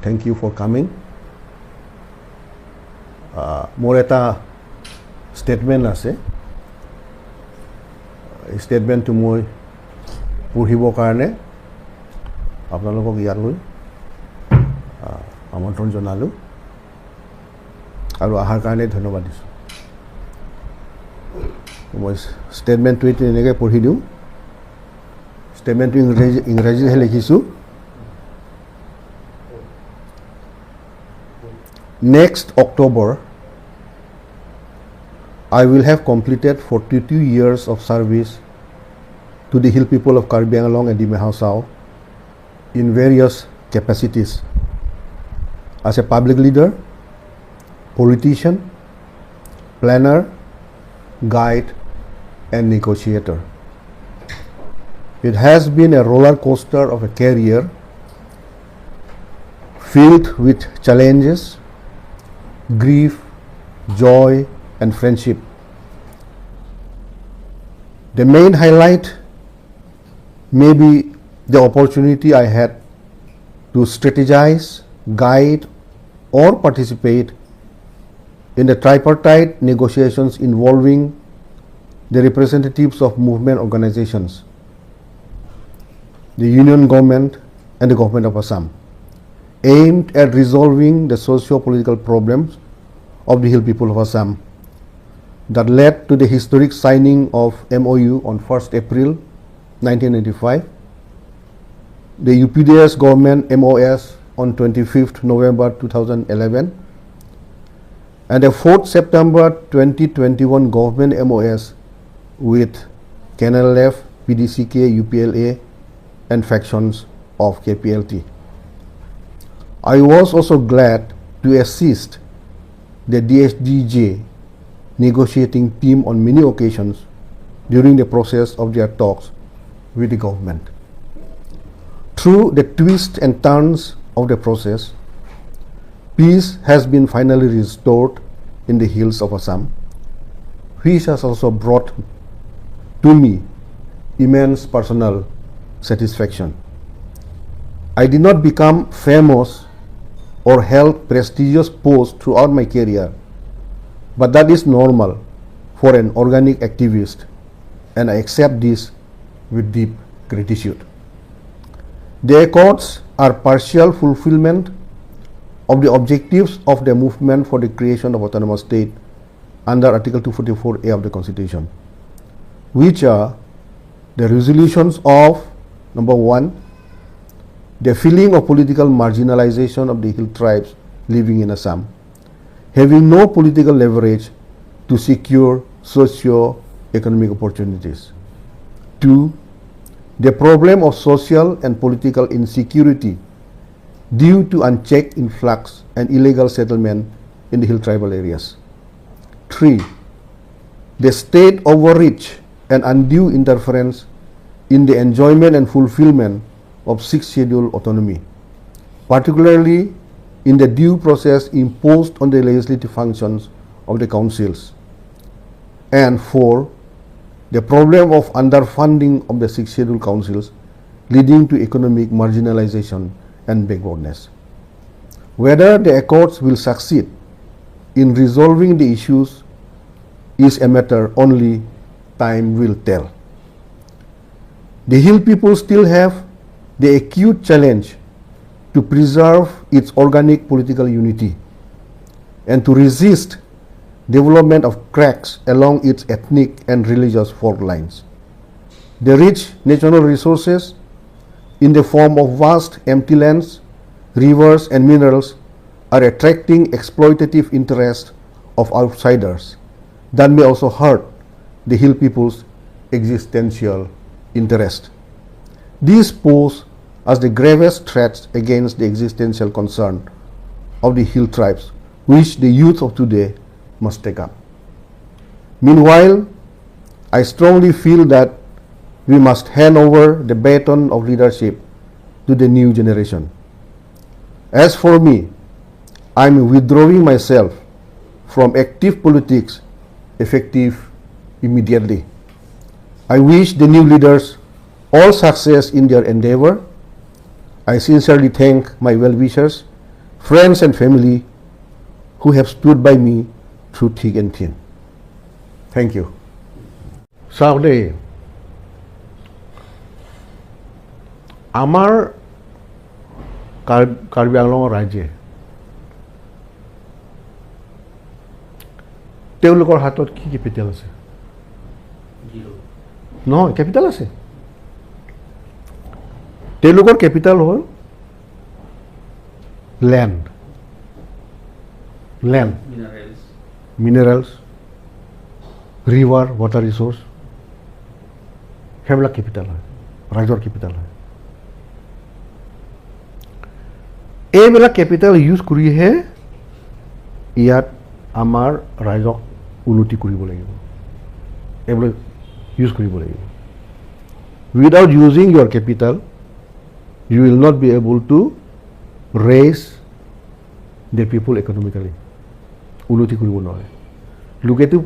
Thank you for coming. মোৰ এটা statement আছে। এই ষ্টেটমেণ্টটো মই পঢ়িবৰ কাৰণে আপোনালোকক ইয়ালৈ আমন্ত্ৰণ জনালোঁ আৰু অহাৰ কাৰণে ধন্যবাদ দিছোঁ। মই ষ্টেটমেণ্টটো এতিয়া এনেকৈ পঢ়ি দিওঁ। ষ্টেটমেণ্টটো ইংৰাজীতহে লিখিছোঁ। Next October, I will have completed 42 years of service to the hill people of Karbi Anglong and Dima Hasao in various capacities as a public leader, politician, planner, guide, and negotiator. It has been a roller coaster of a career filled with challenges, grief, joy, and friendship. The main highlight may be the opportunity I had to strategize, guide, or participate in the tripartite negotiations involving the representatives of movement organizations, the union government, and the government of Assam, aimed at resolving the socio-political problems of the hill people of Assam that led to the historic signing of MOU on 1st April 1995, the UPDS government MOS on 25th November 2011, and the 4th September 2021 government MOS with KNLF, PDCK, UPLA, and factions of KPLT. I was also glad to assist the DSGJ negotiating team on many occasions during the process of their talks with the government. Through the twists and turns of the process, peace has been finally restored in the hills of Assam, which has also brought to me immense personal satisfaction. I did not become famous or held prestigious posts throughout my career, but that is normal for an organic activist, and I accept this with deep gratitude. The accords are partial fulfillment of the objectives of the movement for the creation of autonomous state under Article 244A of the Constitution, which are the resolutions of, number one, the feeling of political marginalization of the hill tribes living in Assam, having no political leverage to secure socio-economic opportunities. Two, the problem of social and political insecurity due to unchecked influx and illegal settlement in the hill tribal areas. Three, the state overreach and undue interference in the enjoyment and fulfillment of Sixth Schedule autonomy, particularly in the due process imposed on the legislative functions of the councils. And four, the problem of underfunding of the Sixth Schedule councils leading to economic marginalization and backwardness. Whether the accords will succeed in resolving the issues is a matter only time will tell. The hill people still have the acute challenge to preserve its organic political unity and to resist development of cracks along its ethnic and religious fault lines. The rich natural resources in the form of vast empty lands, rivers and minerals are attracting exploitative interest of outsiders that may also hurt the hill people's existential interest. These pose as the gravest threats against the existential concern of the hill tribes, which the youth of today must take up. Meanwhile, I strongly feel that we must hand over the baton of leadership to the new generation. As for me, I am withdrawing myself from active politics effective immediately. I wish the new leaders all success in their endeavor. I sincerely thank my well-wishers friends and family who have stood by me through thick and thin. Thank you. চাওক দেই, আমাৰ কাৰ্বি আংলঙৰ ৰাইজে তেওঁলোকৰ হাতত কি capital আছে? নহয়, কেপিটেল আছে। তেওঁলোকৰ কেপিটেল হ'ল land, land, minerals, river, water resource, সেইবিলাক কেপিটেল হয়, ৰাইজৰ কেপিটেল হয়। এইবিলাক কেপিটেল ইউজ কৰিহে ইয়াত আমাৰ ৰাইজক উন্নতি কৰিব লাগিব, এইবিলাক ইউজ কৰিব লাগিব। Without using your capital you will not be able to raise the people economically. উন্নতি কৰিব নোৱাৰে। লোকেতো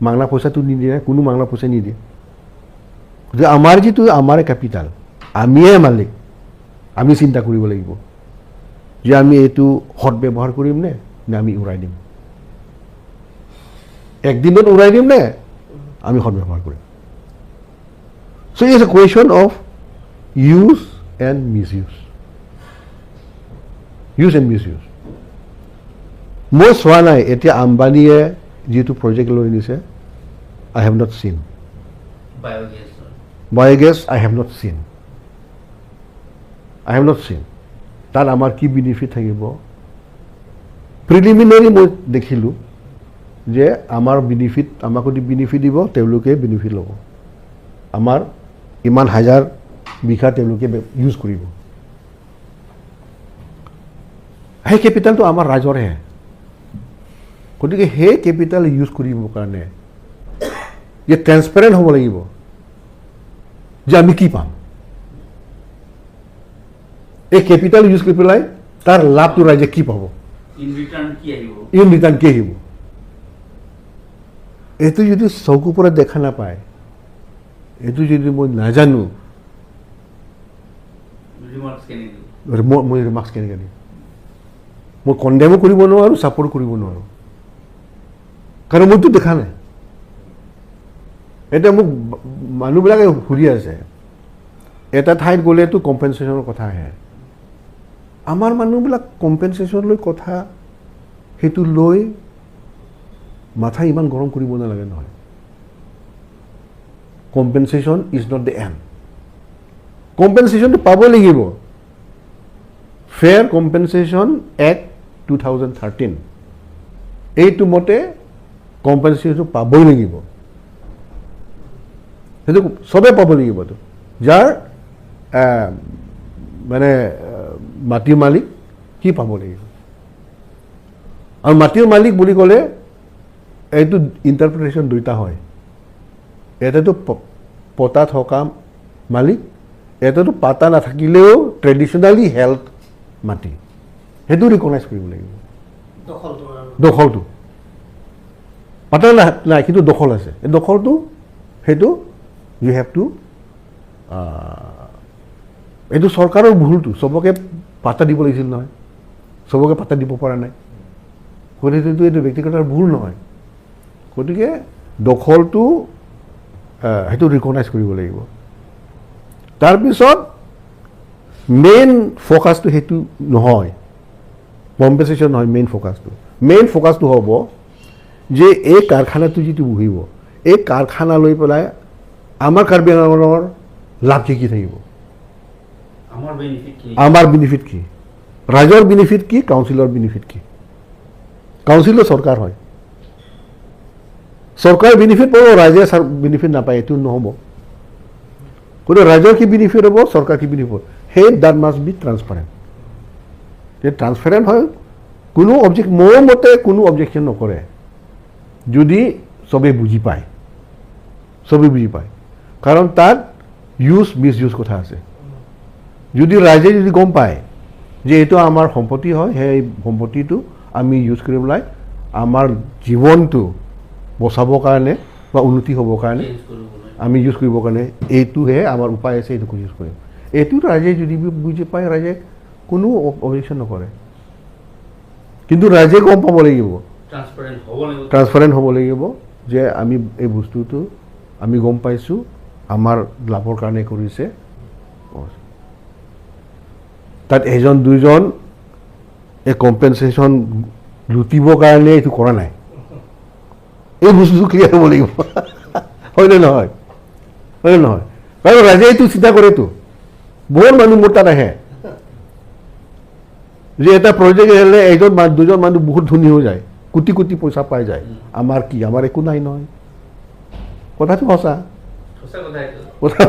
মাংলা পইচাটো নিদিয়ে, কোনো মাংলা পইচা নিদিয়ে। গতিকে আমাৰ যিটো আমাৰ কেপিটেল, আমিয়ে মালিক, আমি চিন্তা কৰিব লাগিব যে আমি এইটো সৎ ব্যৱহাৰ কৰিম নে নে আমি উৰাই দিম, একদিনত উৰাই দিম নে আমি সৎ ব্যৱহাৰ কৰিম। So it's a question of use and misuse, use and misuse. মই চোৱা নাই এতিয়া আম্বানীয়ে যিটো প্ৰজেক্ট লৈ নিছে, I have not seen. Biogas I have not seen, I have not seen. তাত আমাৰ কি বেনিফিট থাকিব? প্ৰিলিমিনাৰী মই দেখিলোঁ যে আমাৰ বেনিফিট, আমাকো বেনিফিট দিব, তেওঁলোকে বেনিফিট ল'ব। আমাৰ ইমান হাজাৰ বিঘা তেওঁলোকে ইউজ কৰিব। সেই কেপিটেলটো আমাৰ ৰাইজৰহে। গতিকে সেই কেপিটেল ইউজ কৰিবৰ কাৰণে যে ট্ৰেন্সপেৰেণ্ট হ'ব লাগিব যে আমি কি পাম। এই কেপিটেল ইউজ কৰি পেলাই তাৰ লাভটো ৰাইজে কি পাব, ইন ৰিটাৰ্ণ কি আহিব, এইটো যদি চকুৰ পৰা দেখা নাপায়, এইটো যদি মই নাজানো, মই ৰিমাৰ্কছ কেনেকৈ দিম? মই কণ্ডেমো কৰিব নোৱাৰোঁ, ছাপৰ্ট কৰিব নোৱাৰোঁ, কাৰণ মইতো দেখা নাই। এতিয়া মোক মানুহবিলাকে সুধি আছে, এটা ঠাইত গ'লেতো কম্পেনচেশ্যনৰ কথা আহে। আমাৰ মানুহবিলাক কম্পেনচেশ্যন লৈ কথা সেইটো লৈ মাথা ইমান গৰম কৰিব নালাগে নহয়। Compensation is not the end. কম্পেনচেশ্যনটো পাব লাগিব। ফেয়াৰ কম্পেনচেশ্যন এক্ট 2013, এইটো মতে কম্পেনচেশ্যনটো পাবই লাগিব, সেইটো চবেই পাব লাগিব। যাৰ মানে মাটিৰ মালিক সি পাব লাগিব। আৰু মাটিৰ মালিক বুলি ক'লে এইটো ইণ্টাৰপ্ৰিটেশ্যন দুইটা হয়, এটাতো পতা থকা মালিক, এটাতো পাতা নাথাকিলেও ট্ৰেডিশ্যনেলি হেল্ড মাটি, সেইটো ৰিকগনাইজ কৰিব লাগিব। দখলটো পাতা নাই কিন্তু দখল আছে, এই দখলটো সেইটো ইউ have to, এইটো চৰকাৰৰ ভুলটো, চবকে পাতা দিব লাগিছিল নহয়, চবকে পাতা দিব পৰা নাই, গতিকে এইটো ব্যক্তিগত ভুল নহয়। গতিকে দখলটো সেইটো ৰিকগনাইজ কৰিব লাগিব। তাৰপিছত মেইন ফ'কাছটো সেইটো নহয়, কম্পেনচেশ্যন নহয় মেইন ফ'কাছটো। মেইন ফ'কাছটো হ'ব যে এই কাৰখানাটো যিটো বহিব, এই কাৰখানা লৈ পেলাই আমাৰ কাৰ্বি আংলঙৰ লাভ কি কি থাকিব, আমাৰ বেনিফিট কি, ৰাইজৰ বেনিফিট কি, কাউন্সিলৰ বেনিফিট কি। কাউন্সিলৰ চৰকাৰ হয়, চৰকাৰে বেনিফিট পাব, ৰাইজে বেনিফিট নাপায়, এইটো নহ'ব। গতিকে ৰাইজৰ কি বেনিফিট হ'ব, চৰকাৰ কি বেনিফিট হ'ব, সেই that must B transparent. যে ট্ৰান্সপেৰেণ্ট হয়, কোনো অবজেক্ট, মোৰ মতে কোনো অবজেকশ্যন নকৰে যদি চবেই বুজি পায়, চবেই বুজি পায়। কাৰণ তাত ইউজ মিছ ইউজ কথা আছে। যদি ৰাইজে যদি গম পায় যে এইটো আমাৰ সম্পত্তি হয়, সেই সম্পত্তিটো আমি ইউজ কৰি পেলাই আমাৰ জীৱনটো বচাবৰ কাৰণে বা উন্নতি হ'বৰ কাৰণে আমি ইউজ কৰিবৰ কাৰণে এইটোহে আমাৰ উপায় আছে, এইটো ইউজ কৰিম। এইটো ৰাইজে যদি বুজি পায়, ৰাইজে কোনো অবজেকশ্যন নকৰে। কিন্তু ৰাইজে গম পাব লাগিব। ট্ৰান্সপাৰেণ্ট হ'ব লাগিব। ট্ৰান্সপাৰেণ্ট হ'ব লাগিব যে আমি এই বস্তুটো আমি গম পাইছোঁ, আমাৰ লাভৰ কাৰণে কৰিছে। তাত এজন দুজন এই কম্পেনচেশ্যন লুটিবৰ কাৰণে এইটো কৰা নাই, এই বস্তুটো ক্লিয়াৰ হ'ব লাগিব, হয়নে নহয়? হয়নে নহয়? কাৰণ ৰাইজে এইটো চিন্তা কৰেতো। বহুত মানুহ মোৰ তাত আহে যে এটা প্ৰজেক্ট আহিলে এজন মানুহ, দুজন মানুহ বহুত ধনী হৈ যায়, কোটি কোটি পইচা পাই যায়। আমাৰ কি? আমাৰ একো নাই নহয়। কথাটো সঁচা। সঁচা কথা এইটো। কথা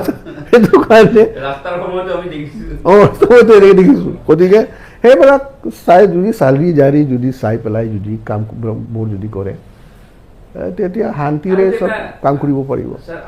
সেইটো কাৰণে ৰাস্তাৰ সময়তো আমি দেখিছোঁ। অঁ, মইতো এনেকৈ দেখিছোঁ। গতিকে সেইবিলাক চাই যদি চালি জাৰি যদি চাই পেলাই যদি কামবোৰ যদি কৰে, তেতিয়া শান্তিৰে আৰু চব এটা- কাম কৰিব পাৰিব। ছাৰ।